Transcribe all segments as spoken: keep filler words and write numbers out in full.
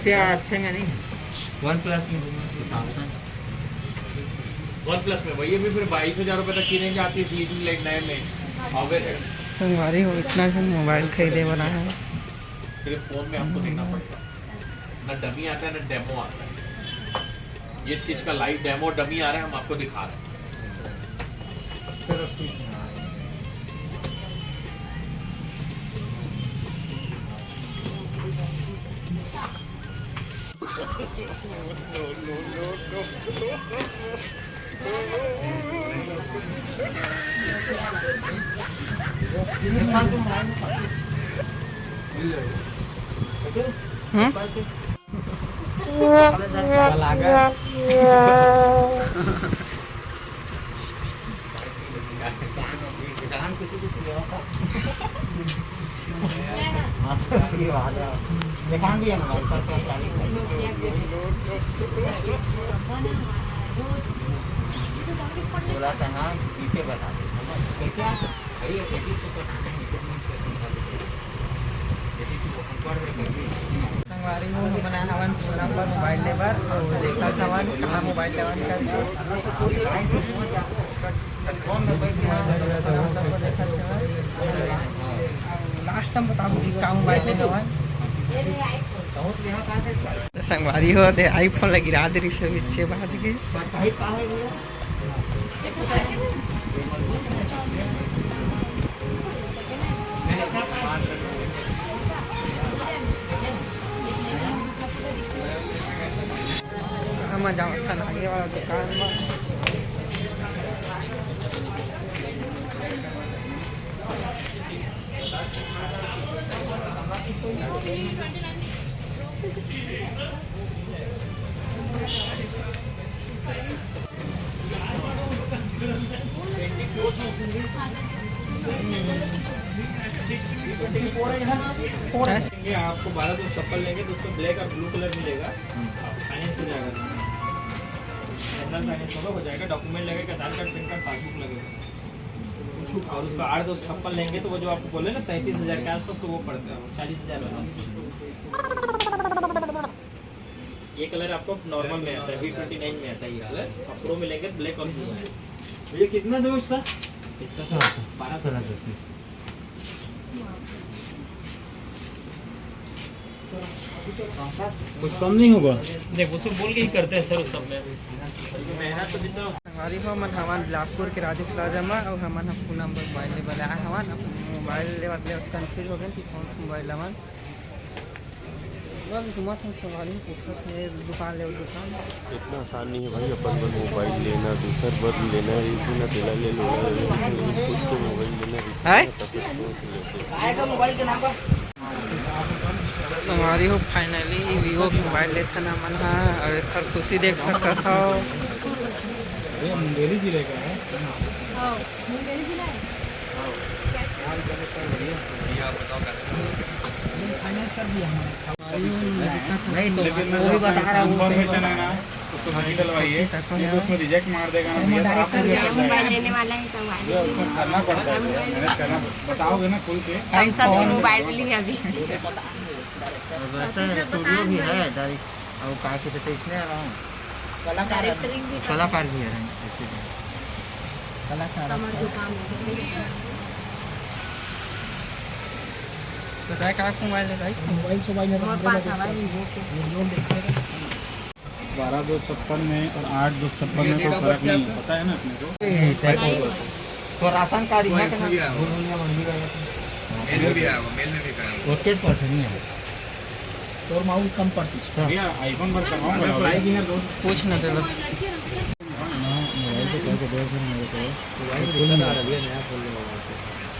क्या अच्छा है नहीं? वन प्लस में दूंगा। वन प्लस में भैया भी फिर बाईस हजार रुपये तक की रेंज आती है, स्लीपिंग लाइट नए में। अवेलेबल। संगवारी हो, इतना झन मोबाइल खरीदे वाला है। सिर्फ फोन में आपको देखना पड़ेगा, ना डमी आता है ना डेमो आता है। ये चीज का लाइव डेमो डमी आ रहा है, हम आपको दिखा रहे हैं। हम्म? बोला था ना, पीछे बता दे। कैसे? संगवारी हो, हमन आए हवन पूनम बर मोबाइल ले बर, अउ देखत हवन कहाँ मोबाइल लेवन करके। लास्ट टाइम बताबो कि का मोबाइल ले हवन। संगवारी हो, ते iPhone ला गिरा दे रहिस हे, बिच्चे बाज के। हम जाओ खाना आगे वाला दुकान में। ये आपको बारह दो चप्पल लेंगे, तो उसमें ब्लैक और ब्लू कलर मिलेगा। आप फाइनेंस हो जाएगा, जनरल फाइनेंस होगा, हो जाएगा। डॉक्यूमेंट लगेगा, आधार कार्ड, पैन कार्ड, पासबुक लगेगा। और उसका आठ दो छप्पन लेंगे, तो वो जो आपको बोले ना, सैंतीस हजार के आसपास, तो वो पड़ता है, चालीस हजार वाला। ये कलर आपको नॉर्मल में आता है, वी ट्वेंटी नाइन में आता है ये कलर। और प्रो में लेंगे, ब्लैक और ब्लू है। ये कितना दो इसका? इसका बारह सौ। कुछ कम नहीं होगा? देख, उसमें बोल के ही करते हैं सर, उस सब में। मेहनत तो जितना हमारी हो, हमन हवन बिलासपुर के राजू प्लाजा में, अउ हमन ह पूनम बर मोबाइल ले बर आए हवन। अब मोबाइल लेवत लेवत कंफ्यूज हो गए कि कौन सा मोबाइल लेवन। बस घुमत हन संगवारी, पूछत हे दुकान ले दुकान। इतना आसान नहीं है भाई, अपन बर मोबाइल लेना, दूसर बर लेना, ये भी ना तेला ले लो, ना ले लो, लेकिन खुद से मोबाइल लेना, हैं? तब कुछ सोच लेते। संगवारी हो, finally Vivo के मोबाइल लेथन हमन ह, अउ एकर खुशी देख सकत हव। अरे, मुंगेली जिले का है। हाँ, मुंगेली जिला है। हाँ। क्या, क्या? क्या हाल चाल है सर? बढ़िया। बढ़िया, आप बताओ, कैसे हो? फाइनेंस कर दिया हमने। नहीं, तो लेकिन मैं वो भी बता रहा हूँ, इन्फॉर्मेशन है ना, उसको नहीं डलवाइए, नहीं तो उसमें रिजेक्ट मार देगा ना भैया, तो आप मुझे मोबाइल लेने वाला है, संगवारी। ये उसमें करना पड़ता है भैया, मेहनत करना पड़ता है। बताओगे ना खुल के? सैमसंग के मोबाइल ली अभी। वैसे स्टूडियो भी है, डायरेक्ट, और का के तो इसने आ रहा हूँ। कलाकार है। कलाकार भी है, ऐसे भी। कलाकार है। कमर झुकाम है। तो दाई, का मोबाइल है दाई? मोबाइल सोबाइल है, मोर पास आवा है Vivo के। ये लोग देखते हैं। बारह दो छप्पन में और आठ दो छप्पन में कोई फर्क नहीं है, पता है ना अपने को? तो राशन कार्ड यहाँ का ना? मेल भी आया होगा, मेल में भी आया होगा। ओके, पढ़नी है। और माउस कम पड़ती है। भैया, iPhone पर करवाऊँ, अगर अप्लाई की है दोस्त। पूछ ना चलो। मोबाइल को कह के दे दो मेरे को। मोबाइल दिक्कत आ रही है, नया फोन लेना है।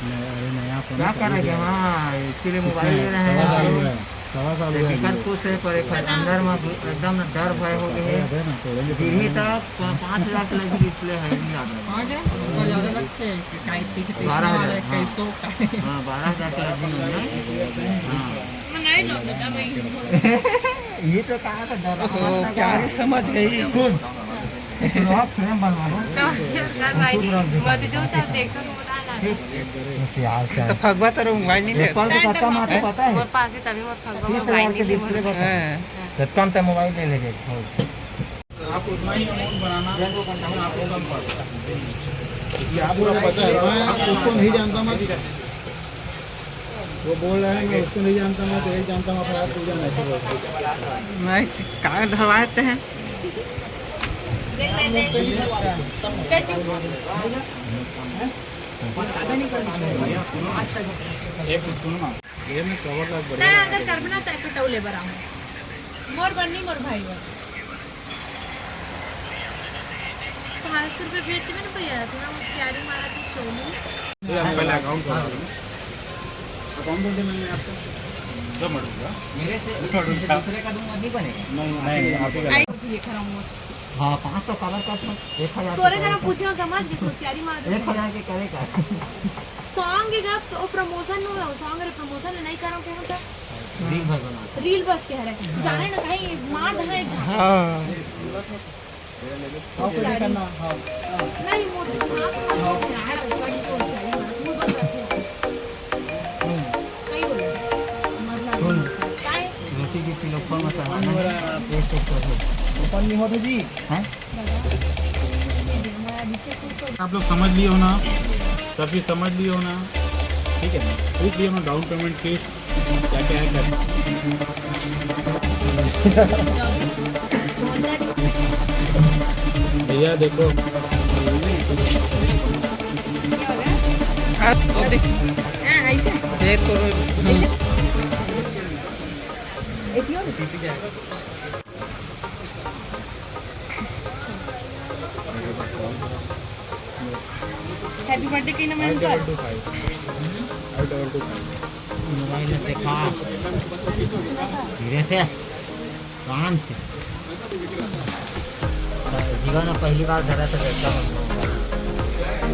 नया, अरे नया फोन क्या कर रहे हैं? हाँ, इसीलिए मोबाइल ले रहे हैं। सवा साल हुआ है। सवा साल हुआ है। स्पीकर खुश है, पर एक अंदर में एकदम डर भय हो गए है। अबे ना, तोड़ेंगे तो गिरही मारेंगे। तक पा-, पाँच हजार के लगी डिस्प्ले है, नहीं याद है। हाँ, क्या? ऊपर ज्यादा लगते हैं, कि काहे किसी बारह हजार, वाला है, हाँ। कई सौ का है। हाँ, बारह हजार के लगी नहीं है। हाँ। मंगाई लो, बेटा, भाई। ये तो कहा था, डर ओहो, प्यारी समझ गई। सुन, तो आप फ्रेम बनवा लो। तो सर भाई, मत जो चाहे देखो, तो बता ना। ठीक। तो फगवा तो मोबाइल नहीं ले। एप्पल को कच्चा माल तो पता है? मोर पास ही तभी मोर फगवा तीस हजार मोबाइल के नहीं ले डिस्प्ले मोर। बता। हाँ। हाँ। तो कम तो मोबाइल ले लेंगे। आप उतना ही अमाउंट बनाना, आपको कम पड़ रहा है। ये आप लोगों को पता है, मैं उसको नहीं जानता, मैं वो बोल रहा है, मैं उसको नहीं जानता, मैं तो यही जानता हूँ, अपराध पूजा नहीं। मैं कहाँ ढलवाते हैं? एक सुनो ना, ये में कवर लाग तैं बढ़िया अगर करबे ना, तैं पटौले बर आहूँ। मोर बर नहीं, मोर भाई बर। पाँच सौ रुपये भेज देबे ना भैया, इतना होशियारी मारा थी चोली। ये हम पहले अकाउंट खोला था। अकाउंट बोल दे मैंने आपको। दो मिनट रुक जा। मेरे से, उठा, उठा। दूसरे का दूंगा, नहीं बनेगा। नहीं, नहीं, आप ही का। आई जी, खराब हुआ। हाँ, पाँच सौ कवर कर दो, एक हजार तोरे से जना कम। पूछे हो, समझ के होशियारी मार दे। एक हजार के करेगा। सॉन्ग के गप तो प्रमोशन नु है, सॉन्ग रे प्रमोशन नहीं करो, क्या होता? रील भर बना। रील बस कह रहे हैं। जाने ना कहीं मार देना एक झापड़। हाँ। नहीं, वो तो मार देना, वो क्या है, ऊपर ही तो होशियारी मार, वो बस रखे हैं। कहीं बोले। मतलब, सुन। काहे? रोटी की पिलो पर मत आना है। ऊपर नहीं होता जी। हैं? आप लोग समझ लिए हो ना, सब चीज समझ लिए हो ना, ठीक है ना? पूछ लिए हो ना, डाउन पेमेंट किस्त क्या क्या है, कर भैया देखो। हाँ, वो देख। हाँ, ऐसे। देखो। Happy birthday कही ना, मैं sir। Five double two five। Five double two five। Mobile में देखा। धीरे से। आराम से। जीवन में पहली बार धरा था, कैसा मतलब होगा?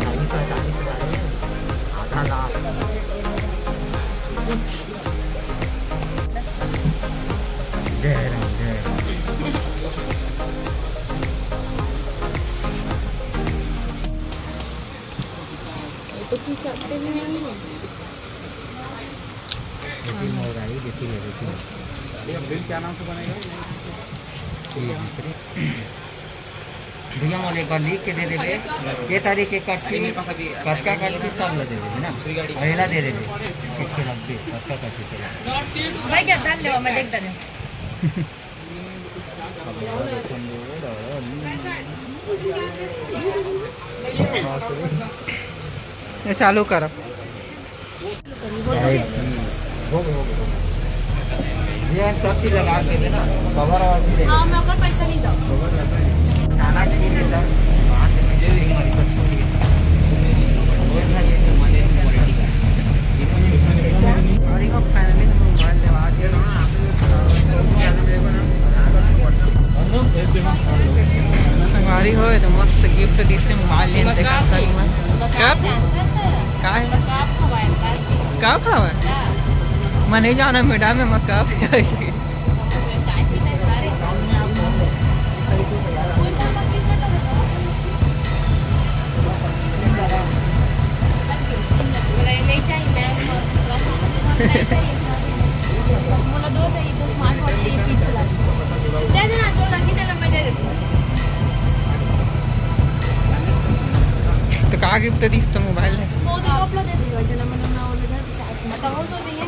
चालीस पैंतालीस हजार में आधा लाख। जय राम, जय राम। ये तो कुछ आते भी नहीं है। देखिए, मोर गाड़ी देखिए, देखिए। ये बिल क्या नाम से बनेगा? ठीक है। भैया, मोला एक बार लिख के दे देबे, के तारीख के कटती, अरे, मेरे पास अभी कतका कटती, सब ला दे देबे ना। दूसरी गाड़ी। पहला दे देबे, कितने लगते, कतका कटती तेला। भाई, क्या धन लेवा, मैं देख देने। ये चालू कर। हो गए, हो गए। ये हम सब चीज लगा के देना, कवर और भी दे। हाँ, मैं ओकर पैसा नहीं दो। खाना भी नहीं देता। बात में जो भी हमारी कठपुतली है। वो इतना ये तो हमारे क्वालिटी का है। और ये finally हम मोबाइल लेवा के संगवारी हो, ये तो मस्त गिफ्ट दिसे मोबाइल लेन ते का करी मैं। कब? का है? कब हवा? मैं नहीं जाना मैडम, मैं कब है ऐसे। नहीं चाहिए मैम, मोला दो चाहिए, दो स्मार्ट वॉच चाहिए, पीछे वाला। दे देना, जो रखी थे ना, मैं दे देती हूँ। तो का गिफ्ट दिस तो मोबाइल है? वो तो आप लोग दे दियो, चलो, मैंने ना वो लगा, चाय पी। बताओ तो नहीं।